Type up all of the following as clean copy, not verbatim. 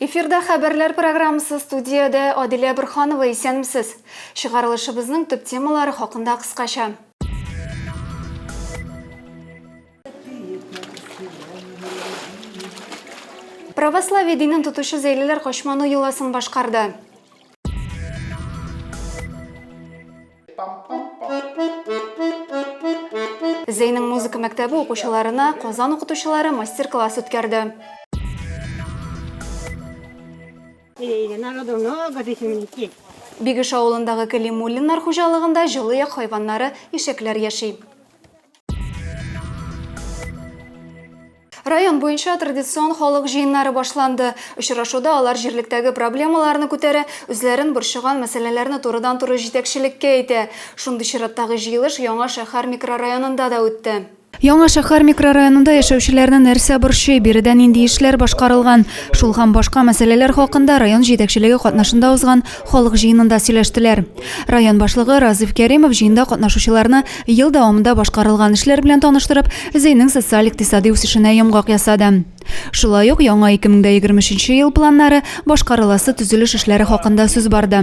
Эфирда хәбәрләр программасы студиядә Адилә Борһанова исәнмесез. Чыгарылышыбызның төп темалары хакында кыскача. Православие динен тотучы зәйлеләр качману йоласын башкарды. Зәйнең музыка мәктәбе укучыларына Казан укытучылары мастер-класс үткәрде. Бигеш авылындагы Кәлимуллиннар хуҗалыгында җылы як хайваннары, ишәкләр яши. Район буенча традицион халык җыеннары башланды. Очрашуда алар җирлектәге проблемаларны күтәрә, үзләрен борчыган мәсьәләләрне турыдан-туры җитәкчелеккә әйтә. Шундый чираттагы җыелыш Яңа шәһәр микрорайонында да үтте. Яңа шәһәр микрорайонында яшәүчеләрне нәрсә борчый, биредә нинди эшләр башкарылган? Шул һәм башка мәсьәләләр хакында район җитәкчелеге катнашында узган халык җыенында сөйләштеләр. Район башлыгы Разиф Кәримов җыенда катнашучыларны Ел дәвамында башкарылган эшләр белән таныштырып, Зәйнең социаль-икътисади үсешенә йомгак ясады. Шулай ук яңа 2023 ел планнары, башкарыласы төзелеш эшләре хакында сүз барды.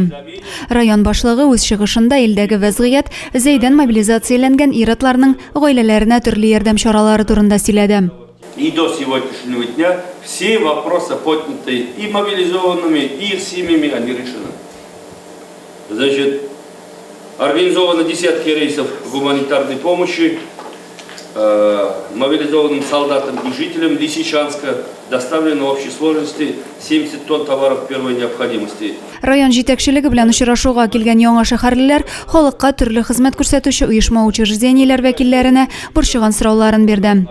Район башлыгы үз чыгышында илдәге вәзгыять, Зәйдән мобилизацияләнгән ир-атларның гаиләләренә төрле ярдәм чаралары турында сөйләде. И до сегодняшнего дня все вопросы, поднятые и мобилизованными, и их семьями, они решены. Значит, организованы десятки рейсов гуманитарной помощи э, мобилизованным солдатам и жителям Лисичанска доставлено в общей сложности 70 тонн товаров первой необходимости. Район җитәкчелеге белән очрашуга килгән яңа шәһәрлеләр халыкка төрле хезмәт күрсәтүче оешма-учреждениеләр вәкилләренә борчыган сорауларын бирде.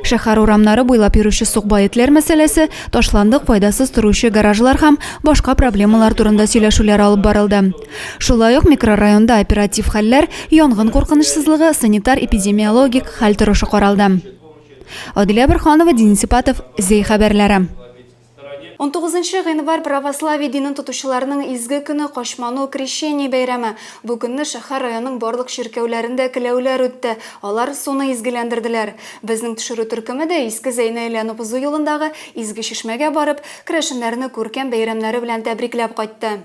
Шәһәр урамнары буйлап йөрүче сукбай этләр мәсьәләсе, ташландык, файдасыз торучы гаражлар һәм башка проблемалар турында сөйләшүләр алып барылды. Шулай ук микрорайонда оператив хәлләр, янгын куркынычсызлыгы, санитар-эпидемиологик хәл торышы каралды. Адилә Борһанова, Денис Ипатов, Зәй хәбәрләре. 19 гыйнвар православие динен тотучыларның изге көне, Качману, Крещение бәйрәме. Бу көнне шәһәр районның барлык чиркәүләрендә келәүләр үтте, алар суны изгеләндерделәр. Безнең төшерү төркеме дә Иске Зәйне әйләнеп узу юлындагы Изге чишмәгә барып, керәшеннәрне күркәм бәйрәмнәре белән тәбрикләп кайтты.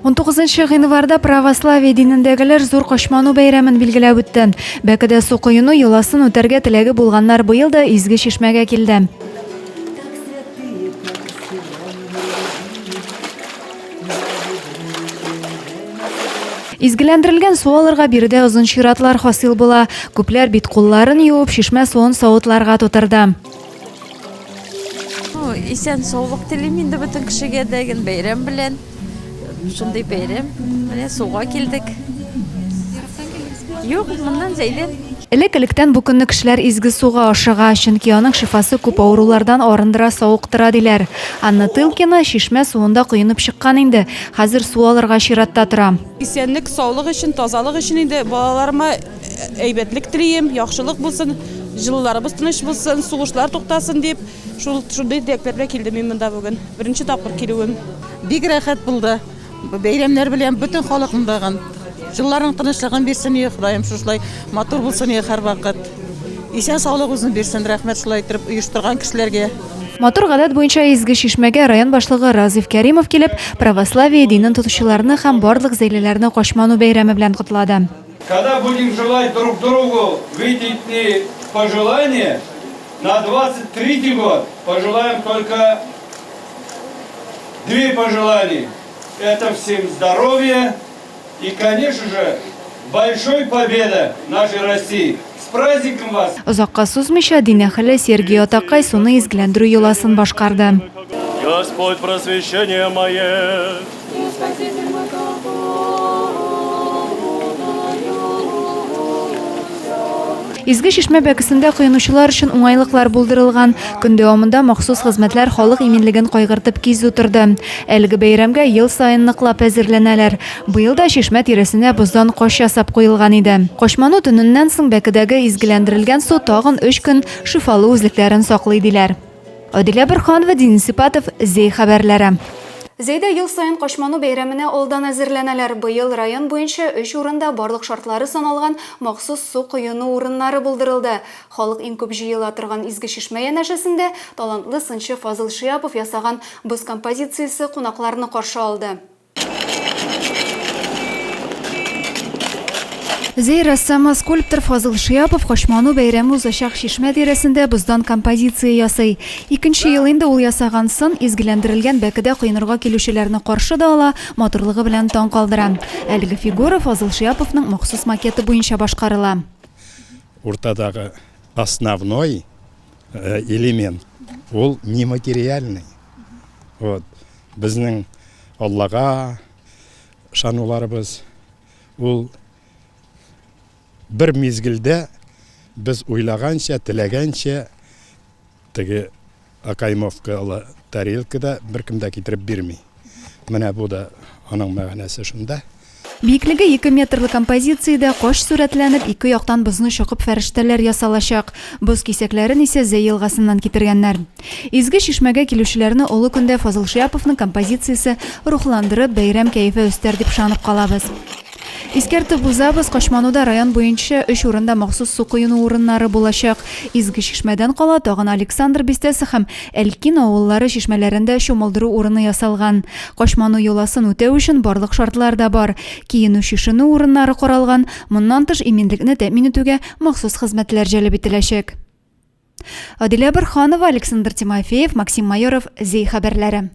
19 гыйнварда православие динендәгеләр зур Качману бәйрәмен билгеләп үтте. Бәкедә су коену йоласын үтәргә теләге булганнар быел да Изге чишмәгә килде. Изгеләндерелгән су алырга биредә озын чиратлар хасил була. Күпләр бит-кулларын юып, чишмә суын савытларга тутырды. Ну, исән саулык телим инде бөтен кешегә дә, бәйрәм белән. Шундый бәйрәм. Менә суга килдек. Юк, моннан Зәйдән. Элек-электән бу көнне кешеләр изге суга ашыга, чөнки аның шифасы күп авырулардан арындыра, савыктыра, диләр. Анна Тылкина чишмә суында коенып чыккан инде, хәзер су алырга чиратта тора. Исәнлек, саулык өчен, тазалык өчен инде балаларыма Әйбәтлек телием, яхшылык булсын, җылыларыбыз тыныч булсын, сугышлар туктасын дип, шул шундый теләкләр белән килдем мин монда бүген. Беренче тапкыр килүем. Бик рәхәт булды. Бәйрәмнәр белән бөтен халык мондагын. Җылларның тынычлыгын бирсен ие Ходаем, шушылай матур булсын ие һәрвакыт. Исән саулык үзен бирсен, рәхмәт шулай иттереп оештырган кешеләргә. Матур гадәт буенча Изге Чишмәгә район башлыгы Разиф Кәримов килеп, православие динен тотучыларны һәм барлык зәйлеләрне Качману бәйрәме белән котлады. Когда будем желать друг другу выйти пожелания, на 23 год пожелаем только две пожелания. Это всем здоровья и, конечно же, большой победы нашей России. С праздником вас! Озакка сузмыйча, дин әһеле Сергий атакай суны изгеләндерү йоласын башкарды. Господь просвещение мое. Изге Чишмә бәкесендә коенучылар өчен уңайлыклар булдырылган. Көн дәвамында махсус хезмәтләр халык иминлеген кайгыртып кизү торды. Әлеге бәйрәмгә ел саен ныклап әзерләнәләр. Быел да чишмә тирәсенә боздан кач ясап куелган иде. Качману төненнән соң бәкедәге изгеләндерелгән су тагын өч көн шифалы үзлекләрен саклый, диләр. Адилә Борһанова, Денис Ипатов, Зәй хәбәрләре. Зәйдә ел саен Качману бәйрәменә алдан әзерләнәләр. Быел район буенча өч урында барлык шартлары саналган махсус су коену урыннары булдырылды. Халык иң күп җыела торган Изге чишмә янәшәсендә талантлы сынчы Фазыл Шиапов ясаган боз композициясе кунакларны каршы алды. Зәй рәссамы, скульптор Фазыл Шиапов Качману бәйрәме узачак чишмә тирәсендә боздан композиция ясый. Икенче ел инде ул ясаган сын изгеләндерелгән бәкедә коенырга килүчеләрне каршы да ала, матурлыгы белән таң калдыра. Әлеге фигура Фазыл Шиаповның махсус макеты буенча башкарыла. Уртадагы основной элемент ул нематериальный. Вот. Безнең Аллага ышануларыбыз ул бер мизгелдә без уйлаганча, теләгәнчә теге окаймовкалы тарелкада беркем дә китереп бирми. Менә бу да аның мәгънәсе шунда. Биеклеге ике метрлы композициядә кош сурәтләнеп, ике яктан бозны чокып фәрештәләр ясалачак. Боз кисәкләрен исә Зәй елгасыннан китергәннәр. Изге чишмәгә килүчеләрне олы көндә Фазыл Шиаповның композициясе рухландырып, бәйрәм кәефе өстәр дип ышанып калабыз. Искәртеп узабыз, Качмануда район буенча өч урында махсус су коену урыннары булачак. Изге чишмәдән кала тагын Александр бистәсе һәм Әлкин авыллары чишмәләрендә чумылдыру урыны ясалган. Качману йоласын үтәү өчен барлык шартлар да бар. Киенү-чишенү урыннары каралган, моннан тыш иминлекне тәэмин итүгә махсус хезмәтләр җәлеп ителәчәк. Адилә Борһанова, Александр Тимофеев, Максим Майоров, Зәй хәбәрләре.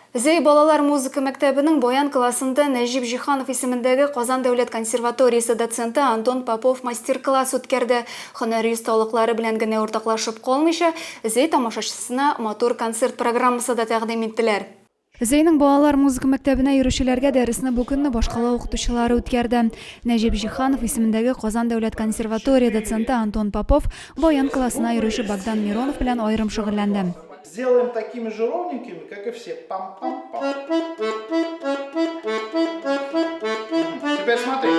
Зәй балалар музыка мәктәбенең баян классында Нәҗип Җиһанов исемендәге Казан дәүләт консерваториясе доценты Антон Попов мастер-класс үткәрде. Һөнәри осталыклары белән генә уртаклашып калмыйча, Зәй тамашачысына матур концерт программасы да тәкъдим иттеләр. Зәйнең балалар музыка мәктәбенә йөрүчеләргә дәресне бу көнне башкала укытучылары үткәрде. Нәҗип Җиһанов исемендәге Казан дәүләт консерватория доценты Антон Попов баян классына йөрүче Богдан Миронов белән аерым шөгыльләнде. Сделаем такими же ровненькими, как и все. Пам-пам-пам. Теперь смотри,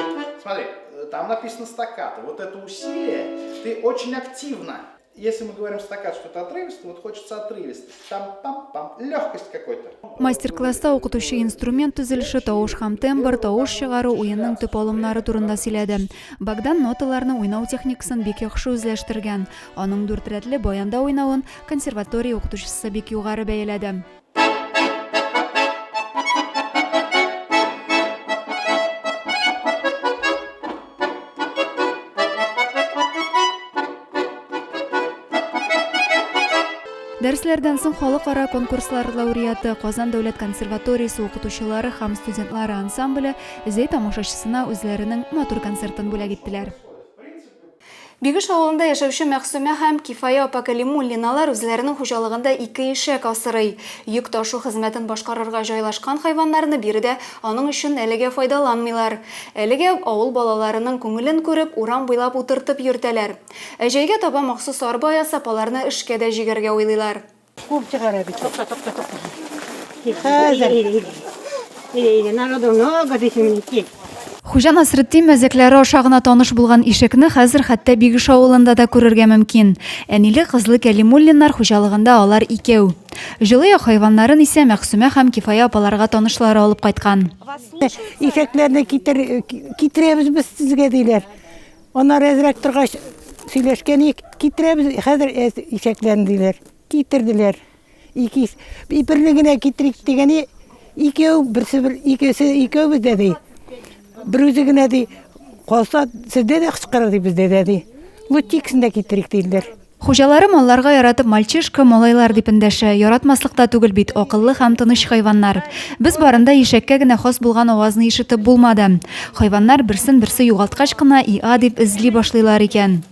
смотри, там написано стаккато. Вот это усилие ты очень активно. Если мы говорим стаккато, что это отрывисто, вот хочется отрывисто. Там-пам-пам, легкость какой-то. Мастер-класста укытучы инструмент төзелеше, тавыш һәм тембр, тавыш чыгару, уенның төп алымнары турында сөйләде. Богдан ноталарны уйнау техникасын бик яхшы үзләштергән. Аның дүрт рәтле баянда уйнавын консерватория укытучысы бик югары бәяләде. Дәресләрдән соң халыкара конкурслар лауреаты, Казан дәүләт консерваториясе укытучылары һәм студентлары ансамбле Зәй тамашачысына үзләренең матур концертын бүләк иттеләр. Бигеш авылында яшәүче Мәгъсүмә һәм Кифая апа Кәлимуллиналар үзләренең хуҗалыгында ике ишәк асрый. Йөк ташу хезмәтен башкарырга җайлашкан хайваннарны биредә аның өчен әлегә файдаланмыйлар. Әлегә авыл балаларының күңелен күреп, урам буйлап утыртып йөртәләр. Ә җәйгә таба махсус арба ясап, аларны эшкә дә җигәргә уйлыйлар. Куып чыгара бит. Тукта, тукта, тукта. Хәзер. Әйдә, народу много дисең, кил. Хуҗа Насретдин мәзәкләре аша гына таныш булган ишекне хәзер хәтта Бигеш авылында да күрергә мөмкин. Әниле-кызлы Кәлимуллиннар хуҗалыгында алар икәү. Җылы як хайваннарын исә Мәгъсүмә һәм Кифая апаларга танышлары алып кайткан. Ишәкләрне китер, китерәбез без сезгә, диләр. Аннары әзрәк торгач, сөйләшкән идек, китерәбез хәзер ишәкләрне, диләр. Китерделәр. Ике, берне генә китерик дигән, икәү, берсе бер, икесе икәү бездә ди. Бер үзе генә ди. Калса, сездә дә кычкырыр ди, бездә дә ди. Лучше икесен дә китерик диделәр. Хуҗалары малларга яратып мальчишка, малайлар дип эндәшә. Яратмаслык та түгел бит, акыллы һәм тыныч хайваннар. Без барында ишәккә генә хас булган авазны ишетеп булмады. Хайваннар берсен-берсе югалткач кына иа дип эзли башлыйлар икән.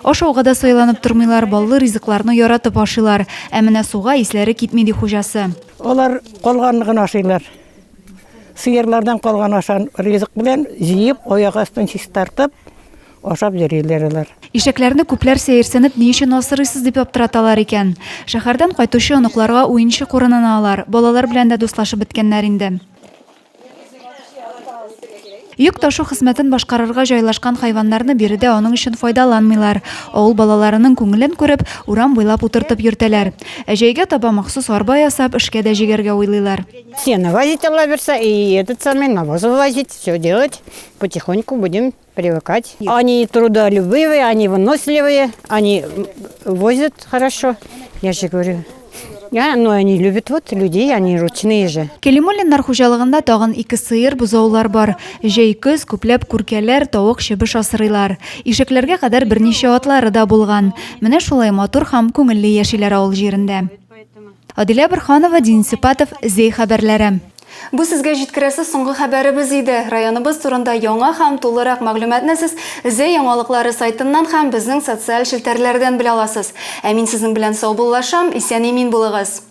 Ашауга да сайланып тормыйлар, баллы ризыкларны яратып ашыйлар. Ә менә суга исләре китми, ди хуҗасы. Алар калганны гына ашыйлар. Сыерлардан калган ашан ризык белән җыеп, аяк астын чистартып, ашап йөриләр алар. Ишәкләрне күпләр сәерсенеп, ни өчен асрыйсыз дип аптыраталар икән. Шәһәрдән кайтучы оныкларга уенчык урынына алар. Балалар белән дә дуслашып беткәннәр инде. Йөк ташу хезмәтен башкарырга җайлашкан хайваннарны биредә аның өчен файдаланмыйлар. Авыл балаларының күңелен күреп, урам буйлап утыртып йөртәләр. Ә җәйгә таба махсус арба ясап, эшкә дә җигәргә уйлыйлар. Сено возить, Алла бирсә, и этот самый навоз вывозить, все делать, потихоньку будем привыкать. Они трудолюбивые, они выносливые, они возят хорошо, я же говорю. Я, ну, они любят вот людей, они ручные же. Кәлимуллиннар хуҗалыгында тагын ике сыер, бозаулар бар. Җәй-көз күпләп күркәләр, тавык, чебеш асрыйлар. Ишәкләргә кадәр берничә атлары да булган. Менә шулай матур һәм күңелле яшиләр авыл җирендә. Адилә Борһанова, Денис Ипатов, Зәй хәбәрләре. Бу сезгә җиткерәсе соңгы хәбәребез иде. Районыбыз турында яңа һәм тулырак мәгълүматны сез Зәй яңалыклары сайтыннан һәм безнең социаль челтәрләрдән белә аласыз. Ә мин сезнең белән саубуллашам, исән-имин булыгыз!